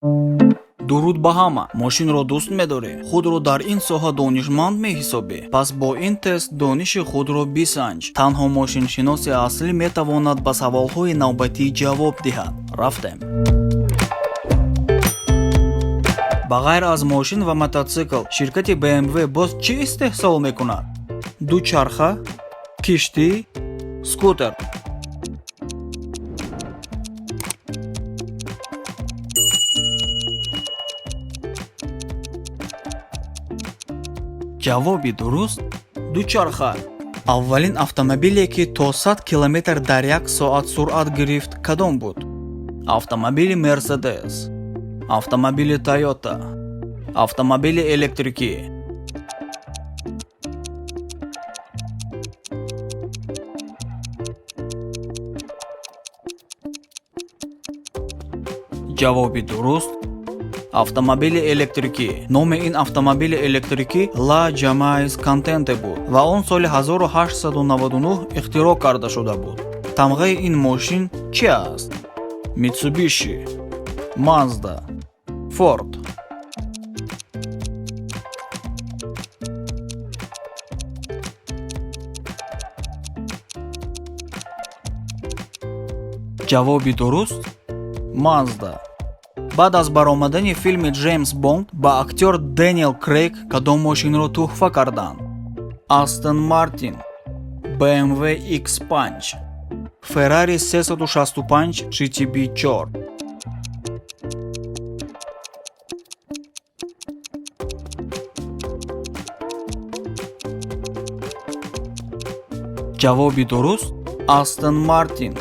Дуруд ба ҳама! Мошинро дӯст медорӣ? Худро дар ин соҳа донишманд меҳисобӣ? Пас бо ин тест дониши худро бисанҷ. Танҳо мошиншиноси аслӣ метавонад ба саволҳои навбатӣ ҷавоб диҳад. Рафтем. Ба ғайр аз мошин ва мототсикл, ширкати BMW боз чӣ истеҳсол мекунад? Дучарха, киштӣ, скутер. Ҷавоби дуруст: дучарха. Аввалин автомобиле, ки то 100 километр дар як соат суръат гирифт, кадом буд? Автомобили Мерседес, автомобили Тойота, автомобили электрикӣ. Ҷавоби дуруст: автомобили электрикӣ. Номи ин автомобили электрикӣ Ла Жамайз Контенте буд ва он соли 1899 ихтироъ карда шуда буд. Тамғаи ин мошин чи аст? Митсубиши, Мазда, Форд. Ҷавоби дуруст: Мазда. Баъд аз баромадани филми Ҷеймс Бонд ба актёр Дэниел Крейг кадом мошинро тӯҳфа карданд? Астон Мартин, BMW X5, Феррари 365 GTB 4. Ҷавоби дуруст: Астон Мартин.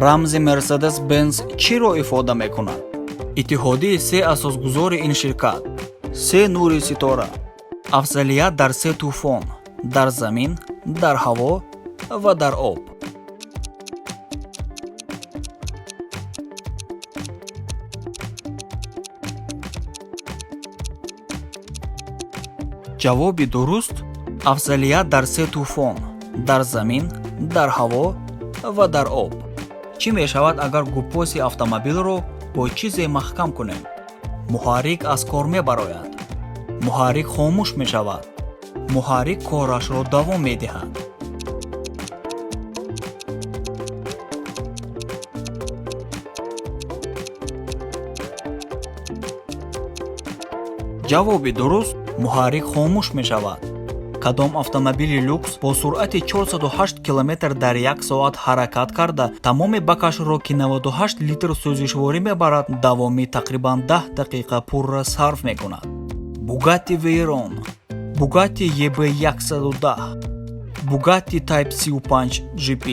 Рамзи Мерседес Бенз чиро ифода мекунад? Иттиҳодии се асосгузори ин ширкат, се нури ситора, афзалият дар се тӯфон: дар замин, дар ҳаво ва дар об. Ҷавоби дуруст: афзалият дар се тӯфон: дар замин, дар ҳаво ва дар об. Чӣ мешавад, агар гупоси автомобилро бо чизе маҳкам кунем? Муҳаррик аз кор мебарояд, муҳаррик хомӯш мешавад, муҳаррик корашро давом медиҳад. Ҷавоби дуруст: муҳаррик хомӯш мешавад. Кадом автомобили люкс бо суръати 408 километр дар як соат ҳаракат карда, тамоми бакашро, ки 98 литр сӯзишворӣ мебарад, давоми тақрибан 10 дақиқа пурра сарф мекунад? Бугатти Вейрон, Бугатти ЕБ 110, Бугатти Type 35 GP.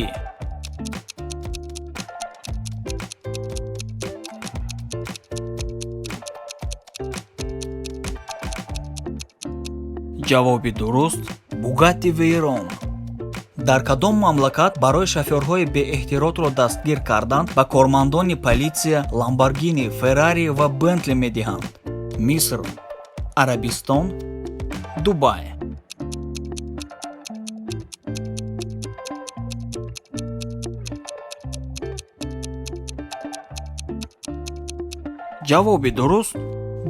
Ҷавоби дуруст: Бугатти Вейрон. Дар кадом мамлакат барои шофёрҳои беэҳтиротро дастгир кардан ба кормандони политсия Ламборгини, Феррари ва Бентли медиҳанд? Миср, Арабистон, Дубай. Ҷавоби дуруст: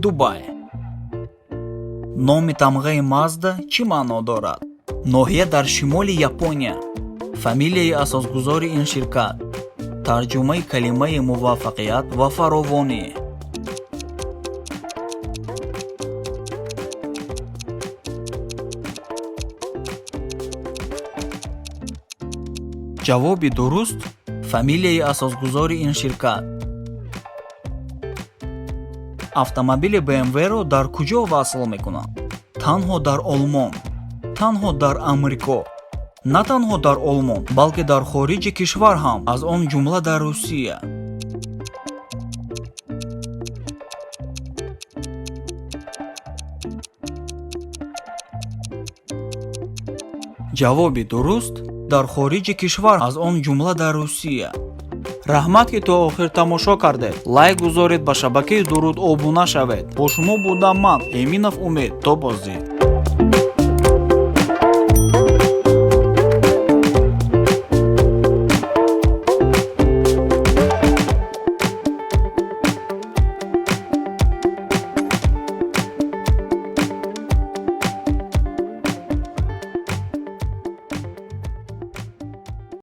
Дубай. Номи тамғаи Мазда чӣ маъно дорад? Ноҳия дар шимоли Япония, фамилияи асосгузори ин ширкат, тарҷумаи калимаи муваффақият ва фаровонӣ. Ҷавоби дуруст: фамилияи асосгузори ин ширкат. Автомобили БМВ-ро дар куҷо васл мекунанд? Танҳо дар Олмон, танҳо дар Амрико, на танҳо дар Олмон, балки дар хориҷи кишвар ҳам, аз он ҷумла дар Русия. Ҷавоби дуруст: дар хориҷи кишвар, аз он ҷумла дар Русия. Раҳмат, ки то охир тамошо кардед. Лайк гузоред, ба шабакаи Дуруд обуна шавед. Бо шумо будам ман, Эминов Умед. То боздид.